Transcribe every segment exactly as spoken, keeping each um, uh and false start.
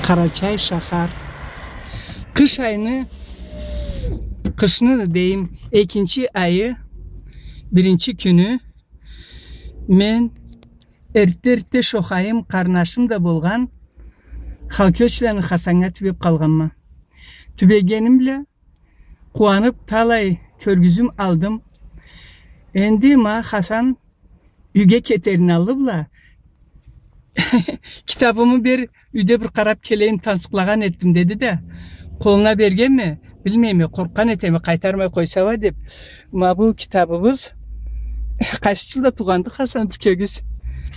Къарачай шахар. Къыш айны, къышны дейим, экинчи айы, биринчи кюню мен эртте-эртте шохайым, къарнашым да болгъан Халкёчланы Хасаннга тюбеб къалгъанма. Тюбегеним бла къууаныб, талай кёргюзюм алдым. Энди ма Хасан юйге кетерин аллы бла, китабымы бер, юйде бир къараб келейим, тансыкълагъан этдим, деди да, къолуна бергенме, билмейме, къоркъгъан этеме, къайтармай къойса уа деб. Ма бу китабыбыз. Къайсы джылда туугъанды Хасан бу кёгюз?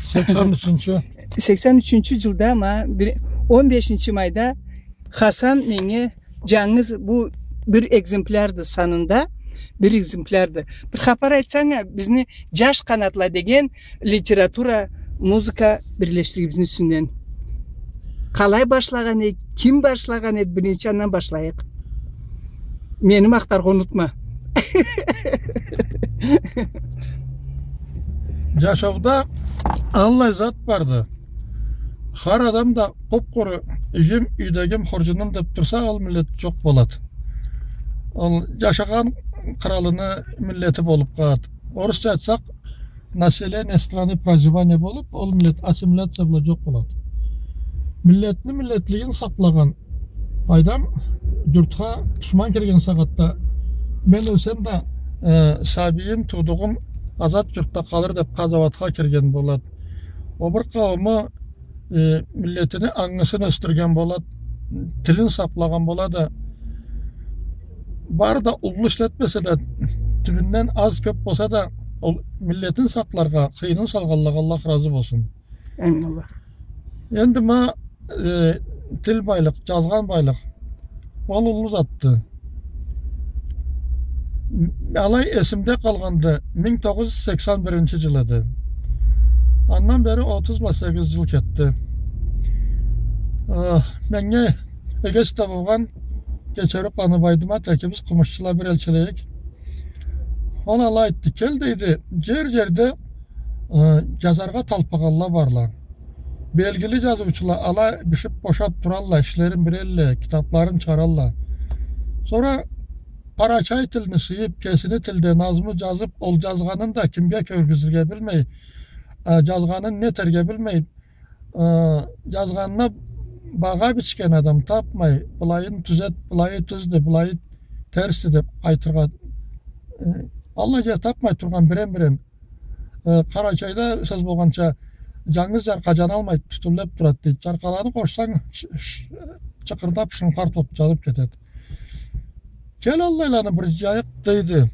Сексен ючюнчю. Сексен ючюнчю джылда ма бир, он бешинчи майда Хасан меннге джангыз бу бир экземплярды санында, бир экземплярды. Бир хапар айтсанг а, бизни «Джаш къанатла» деген литература, музыка бирлешдиригибизни юсюнден. Къалай башлагъан эди, ким башлагъан эди, биринчи андан башлайыкъ. Мени махтаргъа унутма. Джашауда аллай зат барды. Хар адам да къуп-къуру, юйюм, юйдегим, хурджунум деб турса, ол миллет джокъ болад. Ол джашагъан къралыны миллети болуб къалад. Орусча айтсакъ, население страны проживания болуб, ол миллет ассимиляция бла джокъ болад. Миллетни миллетлигин сакълагъан адам джуртха душман кирген сагъатда, мен ёлсем да, э, сабийим, туудугъум азат джуртда къалыр деб къазауатха кирген болад. Ол бир къаууму, э, миллетини ангысын ёсдюрген болад, тилин сакълагъан болад да, бары да уллу ишлетмесе да, тюбюнден аз-кёб болса да, ол миллетин сакъларгъа къыйынын салгъанлагъа Аллах разы болсун. Амин, Аллах. Энди ма, э, тил байлыкъ, джазгъан байлыкъ. Ол уллу затды. Алай эсимде къалгъанды, минг тогъуз джюз сексен биринчи джыл эди. Андан бери отуз бла сегиз джыл кетди. Э, меннге эгеч да болгъан Кечерукъланы Байдымат экибиз къумушчула бир элчилейик. Ол алай айтды, кел, дейди, джер-джерде, э, джазаргъа талпыгъанла барла. Белгили джазыучула ала бишиб бошаб туралла, ишлерин бирелле, китабларын чыгъаралла. Сора къарачай тилни сюйюб, кесини тилде назму джазыб, ол джазгъанын да кимге кёргюзюрге билмей, э, джазгъанын не этерге билмей, э, джазгъанына багъа бичген адам табмай, былайын тюзет, былайы тюздю, былайы терсди деб айтыргъа, э, аллай джер табмай тургъан бирем-бирем. Э, Къарачайда сёз болгъанча, джангыз джаркъа джаналмайды, тютюнлеб турады, дейди. Джаркъаланы къошсанг, ш-, ш-, чыкъырдаб, шунхарт болуб джаныб кетеди. Кел, аллайланы бир джыяйыкъ, дейди.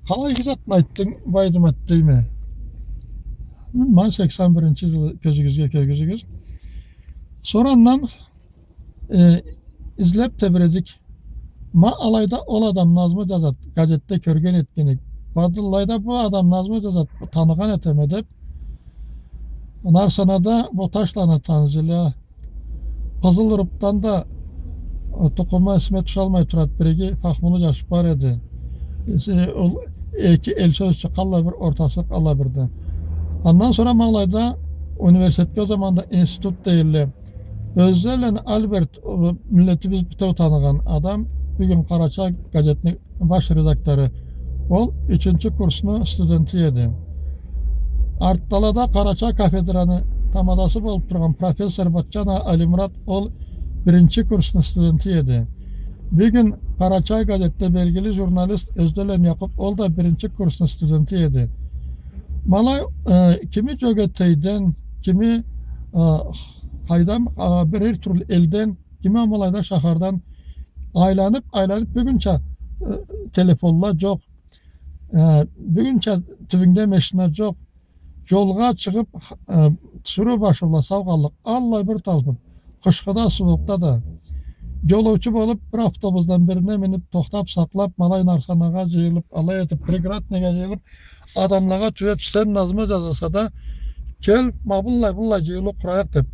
Къалай иги затны айтдынг, Байдымат, дейме. Ма сексен биринчи джыл кёзюгюзге кёргюзюгюз. Сора андан, э, излеб тебиредик. Ма алайда ол адам назму джазад, газетде кёрген этген эдик. Бардыллайда бу адам назму джазад, таныгъан этеме деб. Нарсанада Боташланы Танзиля, Къызыл Урупдан да, э, тукъуму эсиме тюшалмай турады, бир-эки фахмулу джаш бар эди. Э, ол эки эл сёз чыкъгъанлай бир, ортасы къала бирди. Андан сора ма алайда университетге, ол заманда институт дейдиле. Ёзденланы Альберт, э, миллетибиз бютеу таныгъан адам, бюгюн Къарачай газетни баш редактору. Ол ючюнчю курсну студенти эди. Артдалада Къарачай кафедраны тамадасы болуб тургъан профессор Батчан Алимурат, ол биринчи курсну студенти эди. Бюгюн Къарачай газетде белгили журналист Ёзденланы Якъуб, ол да биринчи курсну студенти эди. Ма алай, э, кими Жёгетейден, кими, э, къайдан, э, бирер тюрлю элден, кими ма алайда шахардан айланыб, айланыб, бюгюнча, э, телефонла жокъ. Э, бюгюнча тюбюнгде машина жокъ. Жолгъа чыгъыб, э, сюрю башы бла сау къаллыкъ. Аллай бир талпыб, къышхыда, сууукъда да. Жолоучу болуб, бир автобусдан бирине миниб, тохтаб, сакълаб, ма алай Нарсанагъа жыйылыб, алай этиб, Приградныйге жыйылыб, адамлагъа тюбеб, сен назму жазаса да, кел, ма быллай, быллай жыйылыу къурайыкъ деб,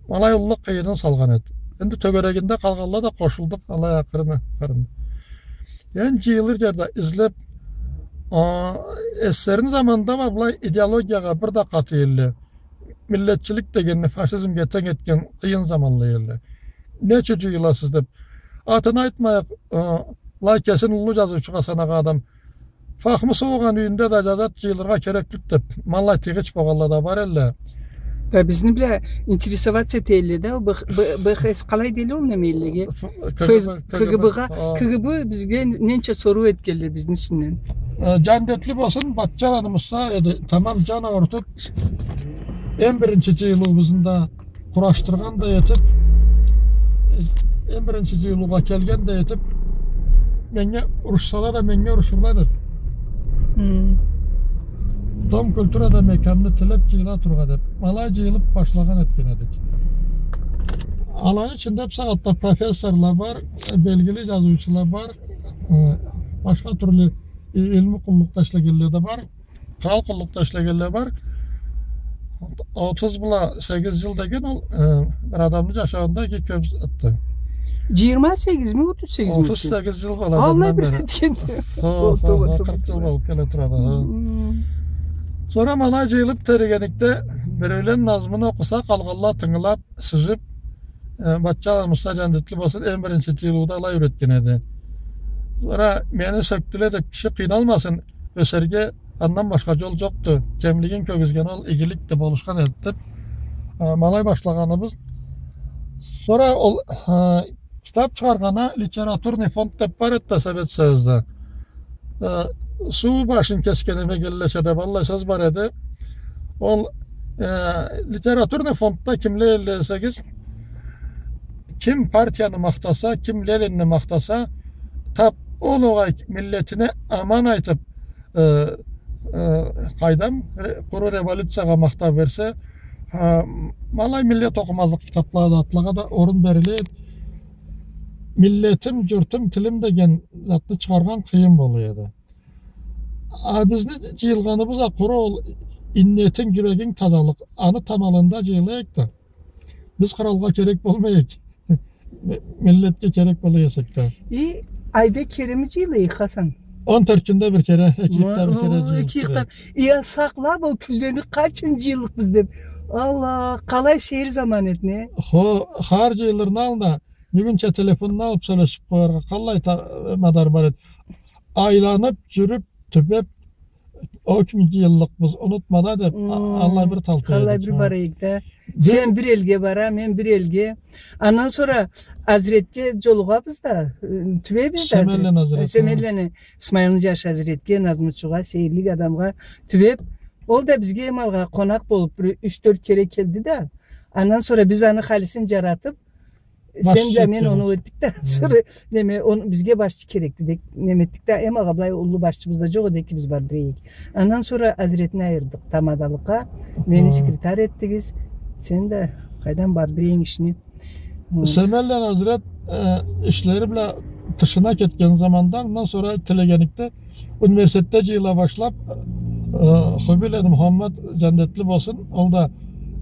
ма алай уллу къыйынын салгъан эди. Энди тёгерегинде къалгъанла да къошулдукъ, алай акъырын, акъырын. Энди жыйылыр жерде излеб, а, эсерни заманында ма былай идеологиягъа бир да къаты эдиле. миллетчилик дегенни фашизмге тенг этген къыйын заманла эди. Нечик джыйыласыз деб. Атын айтмайыкъ, э, былай кесин уллу джазыучугъа санагъан адам. Фахмусу болгъан юйюнде да джазады, джыйылыргъа кереклик деб. Ма аллай тыйгъыч болгъанла да бар эдиле. Да бизни бла интересоваться эте эдиле да, ол Б Х, Б Х С къалай дейдиле ол неме эдиле? Ф-, К Г Б, Ф С Б, К Г Б, К Г Б, а. К Г Б бизге ненча соруу этгенле бизни юсюнден. Э, джандетли болсун, Батча Муса эди, тамам джан аурутуб, эм биринчи джыйылыуубузну да къурашдыргъан да этиб, эм биринчи джыйылыугъа келген да этиб, меннге урушсала да, меннге урушурла деб. Хы. Дом культурада мекямны тилеб, джыйыла тургъа деб. Ма алай джыйылыб башлагъан этген эдик. Аланы ичинде бусагъатда профессорла бар, белгили джазыучула бар, э, башха тюрлю и-, илму къуллукъда ишлегенле да бар. Кърал къуллукъда ишлегенле бар. Отуз бла сегиз джыл деген ол, э, бир адамны джашауунда эки кёбюс этди. Джыйырма сегизми, отуз сегизми? Отуз сегиз джыл болады. Аллай бир этгенди. Хо, хо, хо, къыркъ джыл болуб келе турады, хо. Хы. Сора ма алай джыйылыб тебрегеникде, биреулен назмуну окъуса, къалгъанла тынгылаб, сыжыб, э, Батча Муса джандетли болсун, эм биринчи джыйылыуда алай юретген эди. Сора мени сёкдюле деб киши къыйналмасын, ёсерге андан башха джол джокъду. Кемлигин кёргюзген ол игиликди, болушхан эди деб, э, ма алай башлагъаныбыз. Сора ол, э, китаб чыгъаргъанда литературный фонд деб бар эди да Совет Союзда. Э, суу башын кесгениме келлеча деб аллай сёз бар эди. Ол, э, литературный фондда кимле эдиле десегиз, ким партияны махтаса, ким Ленинни махтаса, таб ол огъай миллетине аман айтыб, э, э, къайдам, ре-, къуру революциягъа махтау берсе, э, ма алай миллет окъумазлыкъ китаблагъа да, атлагъа да орун бериле эди. Миллетим, джуртум, тилим деген затны чыгъаргъан къыйын бола эди. А бизни джыйылгъаныбыз а къуру ол иннетинг, джюрегинг тазалыкъ. Аны тамалында джыйылайыкъ да, биз къралгъа керек болмайыкъ. Ми-, миллетге керек бола эсек да. И айда кереми джыйылайыкъ, Хасан? Он тёрт кюнде бир кере, эки икде бир кере джыйылыб турайыкъ. Ма, о, эки икде. И а сакълаб ол кюнлени къачан джыйыллыкъбыз деб. Аллах, къалай сейир заман эди, не? Хо, хар джыйылырдан алда бюгюнча телефонну алыб сёлешиб къояргъа къаллай та-, мадар бар эди. Айланыб, джюрюб, тюбеб, ол кюн джыйыллыкъбыз, унутма да деб, а-, аллай бир талпа эдик. Къалай бир барайыкъ да. Сен бир элге бара, мен бир элге. Андан сора Азретге джолугъабыз да, э, тюбейбиз да. Семенлени Азретге. Семенлени, Исмайылны джашы Азретге, назмучугъа, сейирлик адамгъа тюбеб. Ол да бизге, ма алай, къонакъ болуб, бир юч-тёрт кере келди да. Андан сора биз аны халисин джаратыб, сен да мен оноу этдик да, сора, неме, он-, бизге башчы керекди деб, неме этдик да, эм алай былай уллу башчыбыз да джокъ эди, экибиз бардыра эдик. Андан сора Азретни айырдыкъ тамадалыкъгъа, мени секретарь этдигиз, сен да къайдам бардыра эдинг ишни. Хы. Семенлени Азрет, э, ишлери бла тышына кетген заманда, андан сора тилегеникде, университетде джыйыла башлаб, э, Хубийланы Мухаммад, джандетли болсун, ол да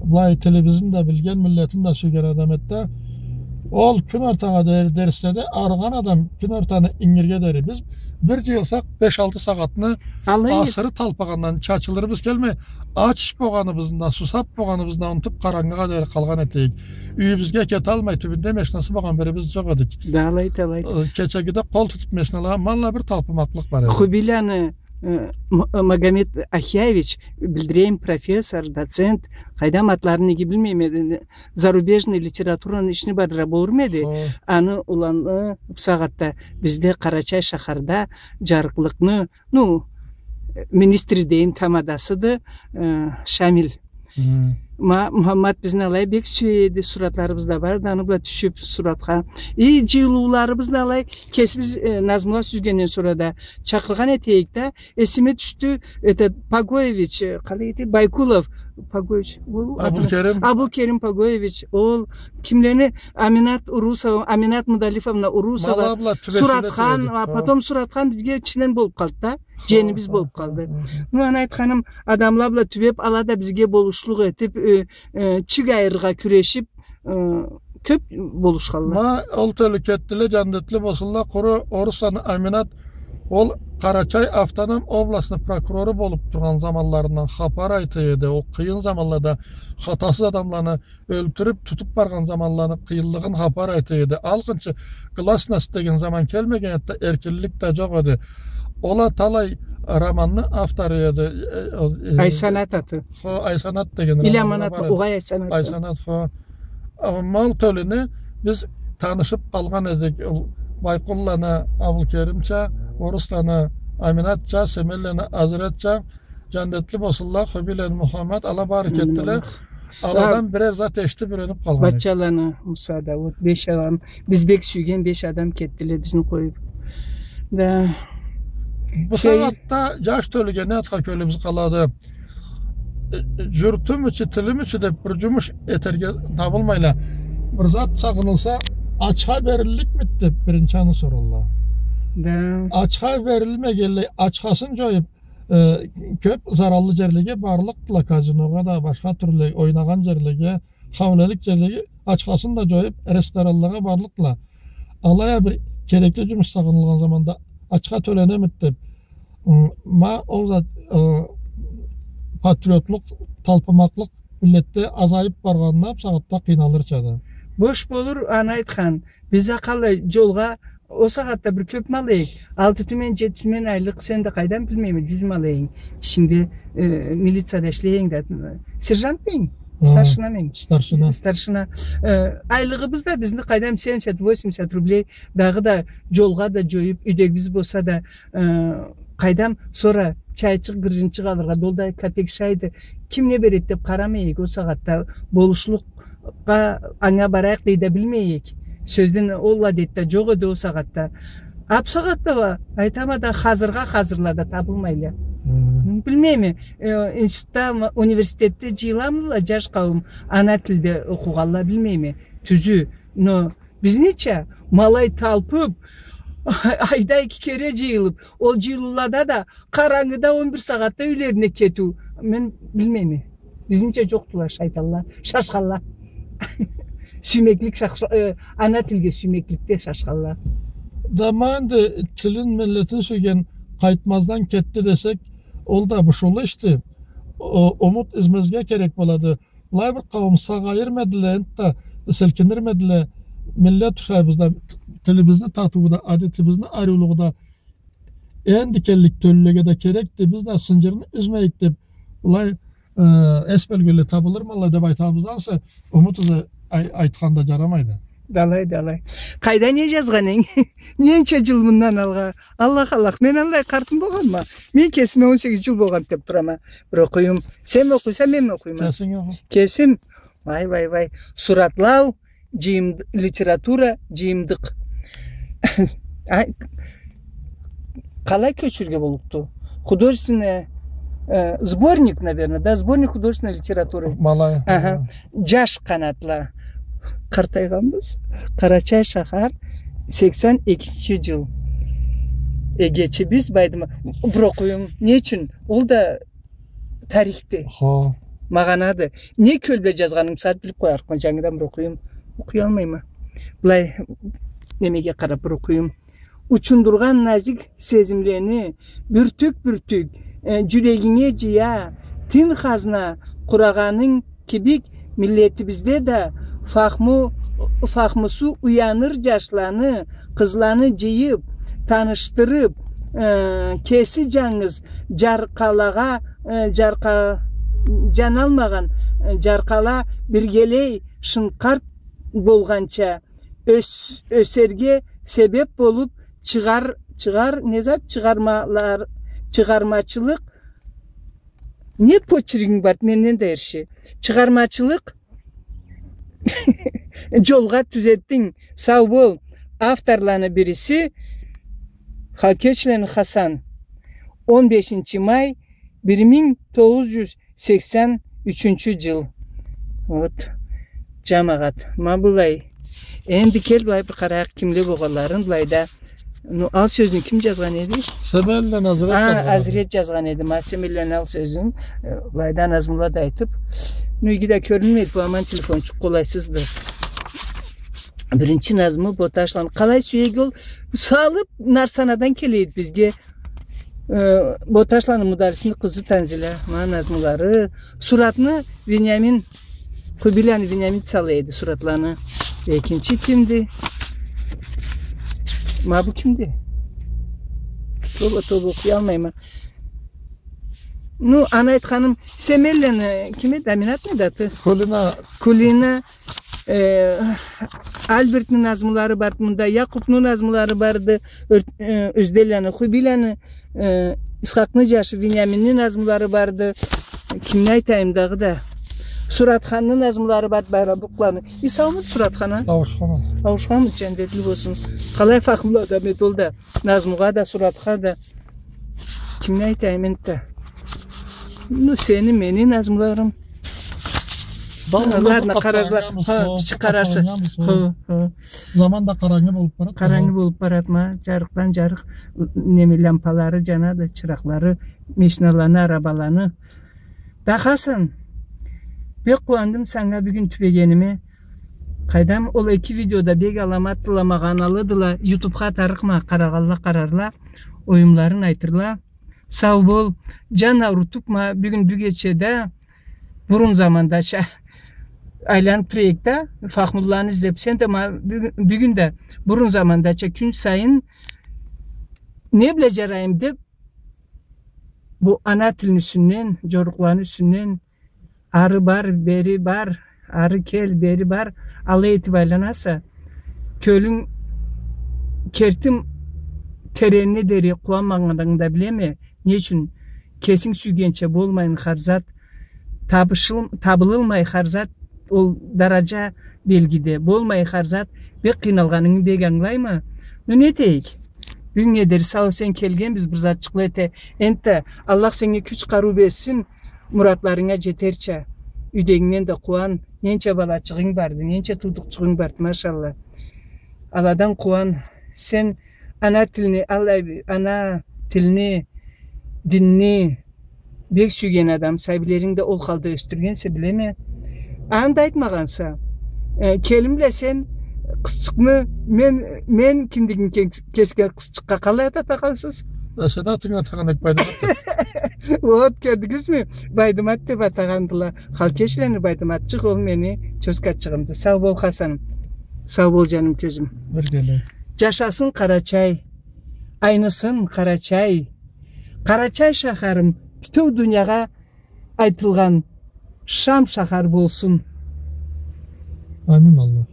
былай тилибизни да билген, миллетин да сюйген адам эди да. Ол кюн ортагъа дери дерследе, арыгъан адам кюн ортаны ингирге дери. Биз бир джыйылсакъ, беш-алты сагъатны асыры талпагъандан чачылырыбыз келмей, ач болгъаныбызны да, сусаб болгъаныбызны да унутуб, къарангыгъа дери къалгъан этейик. Юйюбюзге кеталмай, тюбюнде машинасы болгъан бирибиз джокъ эдик. Да, алайды, алайды. Э, кечегиде къол тутуб машиналагъа, ма алай бир талпымакълыкъ бар эди. Хубийланы, э, М-, э, Магомед Ахяевич, билдирейим, профессор, доцент, къайдам, атларын неге билмейме, э, зарубежный литератураны ишни бардыра болурму эди? Хо. Аны уланы бусагъатда бизде Къарачай шахарда джарыкълыкъны, ну, министри дейим, тамадасыды, э, Шамил. Хы. Ма-, Мухаммад бизни алай бек сюе эди, суратларыбыз да барды, аны бла тюшюб суратха. И джыйылыуларыбыз да алай, кесибиз, э, назмула сюзгенден сора да чакъыргъан этейик да, эсиме тюшдю, этот, Пагоевич, э, къалай эди, Байкулов, Пагоевич, ол Абулкерим. Абулкерим Пагоевич, ол кимлени, Аминат Урусова, Аминат Мудалифовна Урусова, Суратхан, а потом Суратхан бизге член болуб къалды да. Дженибиз болуб къалды. Хо, хо, хо. Ну, аны айтханым, адамла бла тюбеб, ала да бизге болушлукъ этиб, э, э, чик айырыргъа кюрешиб, э, кёб болушханла. Ма, ол тёлю кетдиле, джандетли болсунла, къуру Орусланы Аминат Ол Къарачай автоном областны прокурору болуп тургъан заманларындан хапар айта эди. Ол къыйын заманлада хатасыз адамланы ёлтюрюп, тутуп баргъан заманланы къыйынлыгъын хапар айта эди. Алкъынчы гласность деген заман келмеген эди да, эркинлик да джокъ эди. Ол а талай романны автору эди. Э, э, э, Айсанат аты. Хо, Айсанат деген романы да бар эди. Аманат, огъай, Айсанат. Айсанат, хо. Амма ол тёлюню биз танышып къалгъан эдик. Ол Байкъулланы Абулкеримча, Орусланы Аминатча, Семенланы Азретча, джандетли болсунла, Хубийланы Мухаммат, ала бары кетдиле. Амин Аллах. Аладан бирер зат эшитип юренип къалгъан эдик. Батчаланы Муса да, вот беш адам, биз бек сюйген беш адам кетдиле бизни къоюп. Да. Бу сагъатда джаш тёлюге не айтыргъа кёлюбюз къалады? Э, э, джуртум ючюн, тилим ючюн деп бир джумуш этерге табылмайла. Бир зат сагъынылса, ачха берилликмиди деп биринчи аны соралла. Да. Ачха берилмегенлей, ачхасын джоюп, э, кёп зараллы джерлеге барлыкъдыла, казиногъа да, башха тюрлю ойнагъан джерлеге, хаулелик джерлеге ачхасын да джоюп, ресторанлагъа барлыкъдыла. Алай а бир керекли джумуш сагъынылгъан заманда ачха тёленемиди деп, м, ма ол зат, э, патриотлукъ, талпымакълыкъ миллетде азайып баргъанына бусагъатда къыйналырчады. Бош болур, аны айтхан. Биз а къалай джолгъа ол сагъатда бир кёп ма алайыкъ, алты тюмен, джети тюмен айлыкъ, сен да къайдан билмейме, джюз ма алайыкъ. Ишингде, э, милицияда ишлейинг да, сержантмы эдинг? Ха, старшинамы эдинг? Старшина. Старшина. Э, айлыгъыбыз да бизни къайдам семьдесят, восемьдесят рублей, дагъыда джолгъа да джоюп, юйдегибиз болса да, э, къайдам, сора чайчыкъ, гыржынчыкъ алыргъа, да ол да капек шайды. Ким не береди деп къарамай эдик ол сагъатда, болушлукъ Къа-, анга барайыкъ дей да билмей эдик. Сёзден ол адет да джокъ эди ол сагъатда. А бусагъатда уа, айтама да, хазыргъа хазырла да табылмайла. Хы. Билмейме, э, институтда, м-, университетде джыйыламыдыла джаш къауум, ана тилде окъугъанла, билмейме. Тюзю, но бизнича, ма алай талпып, айда эки кере джыйылып, ол джыйылыулада да къарангыда он бир сагъатда юйлерине кетиу, мен билмейме. Бизнича джокъдула шайтанла, шашханла. Сюймеклик шаш-, э, ана тилге сюймекликде шашханла. Да ма энди тилин, миллетин сюйген къайтмаздан кетди десек, ол да бушулу ишди. О, умут измезге керек болады. Былай бир къауум сагъайырмедиле, энтда силкинирмедиле. Миллет ушайбыз да, тилибизни татыуу да, адетибизни ариулугъу да, энди келлик тёлюлеге да керекди, биз да сынджырны юзмейик деп, былай, э, эс бёлгенле табылырмыдыла деп айтабыздан сора, умут изле ай-, айтхан да джарамайды. Да алай, да алай. Къайда не джазгъан эдинг? Ненча джыл мындан алгъа? Аллах, Аллах, мен аллай къартмы болгъанма? Мен кесиме он сегиз джыл болгъан деп турама. Бир окъуюм. Сенми окъуйса, менми окъуйма? Кесинг окъу. Кесим. Вай, вай, вай. Суратлау, джыйым-, литература, джыйымдыкъ. Ай, къалай кёчюрюрге боллукъду? Художественный, э, сборник, наверное, да, сборник художественной литературы. Ма алай. Аха. Аха. Джаш къанатла. Къартайгъанбыз. Къарачай шахар, сексен экинчи джыл. Эгечибиз Байдымат. Бир окъуюм. Не ючюн? Ол да тарихди. Хо. Магъанады. Не кёл бла джазгъанын сагъат билип къоярыкъма, джангыдан бир окъуюм. Окъуялмайма. Былай, немеге къарап бир окъуюм. Учундургъан назик сезимлени бюртюк-бюртюк, э, джюрегинге джыя, тин хазна къурагъанынг кибик, миллетибизде да фахму-, фахмусу уяныр джашланы, къызланы джыйып, танышдырып, э, кеси джангыз джаркъалагъа, э, джаркъа-, джаналмагъан, э, джаркъала биргелей шынкъарт болгъанча, ёс-, ёсерге себеп болуп чыгъар, чыгъар, не зат, чыгъармалар, чыгъармачылыкъ. Не почеркинг бар, менден да эрши. Чыгъармачылыкъ джолгъа тюзетдинг. Сау бол. Авторланы бириси Халкечланы Хасан. Он бешинчи май, бир минг тогъуз джюз сексен ючюнчю джыл. Вот. Джамагъат. Ма былай. Энди кел, былай бир къарайыкъ кимле болгъанларын, былайда. Ну, ал сёзню ким джазгъан эди? Семенланы Азрет. А, джазгъан эди. Азрет джазгъан эди. Ма Семенланы ал сёзню, э, былайда Назмулла да айтып. Ну, иги да кёрюнмейди, бу аман телефончукъ къолайсызды. Биринчи назму Боташланы. Къалай сюеди ол, салып, Нарсанадан келеди бизге. Э, Боташланы Мударифни къызы Танзиля. Ма назмулары, суратны Вениамин, Хубийланы Вениамин салады суратланы. Экинчи кимди? Ма бу кимди? Тоба, тоба, окъуялмайма. Ну, аны айтханым, Семенланы, ким эди? Аминат мыйды аты? Кулина. Кулина, э, Альбертни назмулары барды мында, Якупну назмулары барды, Өр-, э, Ёзденланы, Хубийланы, э, Исхакъны джашы Вениаминни назмулары барды. Кимни айтайым дагъыда? Суратханны назмулары барды, Барабукъланы. Эсаумуду Суратхан а? Ауушханмы? Ауушханмы, джандетли болсун. Къалай фахмлу адам эди ол да. Назмугъа да, суратха да. Кимни айтайым энтда? Ну, сени, мени назмуларым. Ладно, къарарла. Ха, кичи къарарса. Ха, ха. Заман да къарангы болуп барады. Къарангы болуп барады, ма, джарыкъдан джарыкъ, неме, лампалары джанады, чыракълары, машиналаны, арабаланы. Да, Хасан, бек къууандым санга бюгюн тюбегениме. Къайдам, ол эки видеода бек аламатдыла, магъаналыдыла, ютубха атарыкъма, къарагъанла къарарла, оюмларын айтырла. Сау бол, джан аурутупма, бюгюн бюгече да, бурун замандача айланып турайыкъ да, фахмулланы излеп, сен да ма бюгюн, бюгюн да бурун замандача кюн сайын не бла джарайым деп, бу ана тилни юсюнден, джорукъланы юсюнден, ары бар, бери бар, ары кел, бери бар, алай этип айланаса, кёлюнг кертим теренине дери къууанмагъанынг да билеме. Не ючюн? Кесинг сюйгенча болмайын хар зат, табышыл-, табылылмай хар зат, ол даража белгиде болмай хар зат, бек къыйналгъанынгы бек ангылайма. Ну, не этейик? Бюгюннге дери сау-эсен келгенбиз, бир затчыкъла эте. Энтда Аллах сеннге кюч-къарыу берсин, муратларынга джетерча. Юйдегингден да къууан, ненча балачыгъынг барды, ненча туудукъчугъунг барды, машалла. Аладан къууан. Сен ана тилни, аллай, ана тилни, динни, бек сюйген адам, сабийлеринг да ол халда ёсдюргенсе, билеме. Аны да айтмагъанса, э, келин бла сен къызчыкъны, мен, мен киндигин кес-, кесген къызчыкъгъа къалай атагъансыз? Ашада атынгы атагъан эк Байдымат. Вот, кёрдюгюзмю? Байдымат деп атагъандыла. Халкешлени Байдыматчыкъ, ол мени тёзкачыгъымды. Сау бол, Хасан. Сау бол, джаным, кёзюм. Биргеле. Джашасын Къарачай. Айнысын Къарачай. Къарачай шахарым бютеу дуниягъа айтылгъан шам шахар болсун. Амин, Аллах.